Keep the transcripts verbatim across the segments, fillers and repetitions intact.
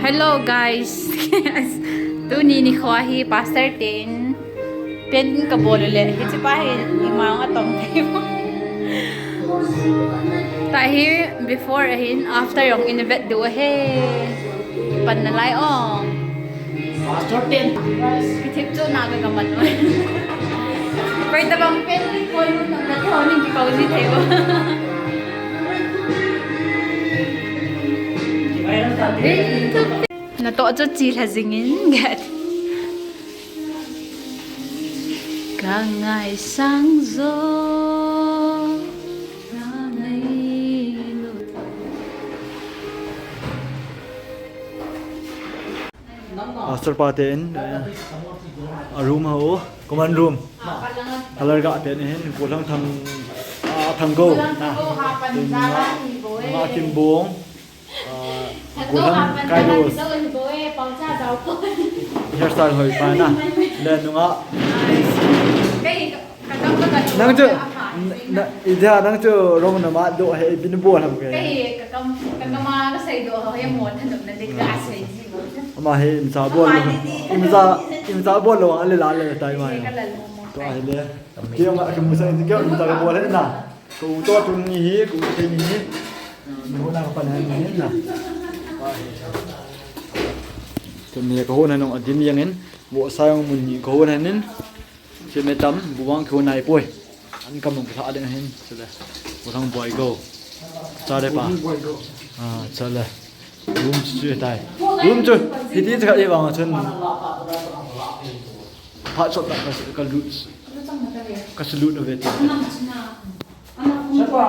Hello guys. Tuni nikho hi pastor ten pen kabol le. Hiche pa hi ima nga tong thei mo. Tahi before ahin after jong in vet diu ahi. Pan nalai o. Pastor ten. Kithip chu na ka kaman o. Pai tabang pen ni koi mo na ka thon ni kau ji thei o. Natoh chu chi lha jing in get. Ka ngaisang jo na nei lo. Pastor pa te in, eh, a room ho, common room. Color ga te in, gollhang thang, ah, thang go. Gollhang thang go ha pan jala ni bo e. Nga kim bong. Ah, gollhang kai dos. Hairstyle hoi pa na. Le nunga. Nang chu, na, India nang chu rong na ma do he bin bo ham ke. Kai ka kam, ka kam a ka sei do he mo than na de ka sei ji mo. Ama he in sa bol. Ama ni ti. In sa, in sa bol lo ale la le tai ma. Ka la lo mo. To a he le. Kio ma ka mu sa in kio in sa bol he na. Ko to tun ni hi, ko te ni hi. Ni ho na ka pa na ni na. Tun ni ka ho na nong adim yang in. Bo sa jong mun ni ka ho na nin. Che me tam, bu wang kho nai poi. An kam nong kha ding hin, chule. Bu thang boi go. Cha de pa. Ah, chule. Room chu chu tai. Room chu, hiti cha i wang chun. Phat chot ta ka, ka lut. Ka lut ave ti. Sapa,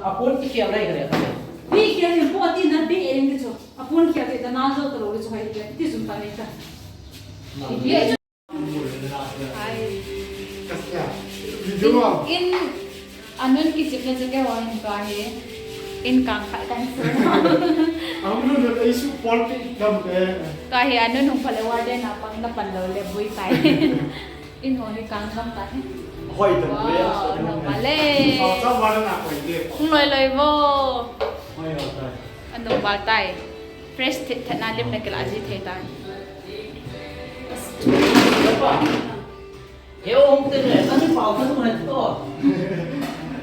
apun ki kiang nai ka le ka le. Bi kiang ni po ti na bi eng ke chu. Apun kiang ti ta na jo ta lo ke chu hai ti. Ti zum ta nai ta. Ai. Video a. In, in, anun kichep le chu keiho hin tua hi. In kang khat kan su. Anun le ei su pol pi dam ke. Tua hi anun hung pha le warden a pang na pan lo le bui tai. In ho hi kang dam tai. Hoi dam le. Wow, no pale. Sa sa warden a hoi le. Hung loi loi vo. Hoi loi tai. Anung bal tai. Fresh thit thit na lim na kila ji thei tai. He ong te ne, ani pau ka tu hai to.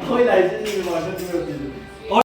Hoi lai ji ni ma ka tu ti.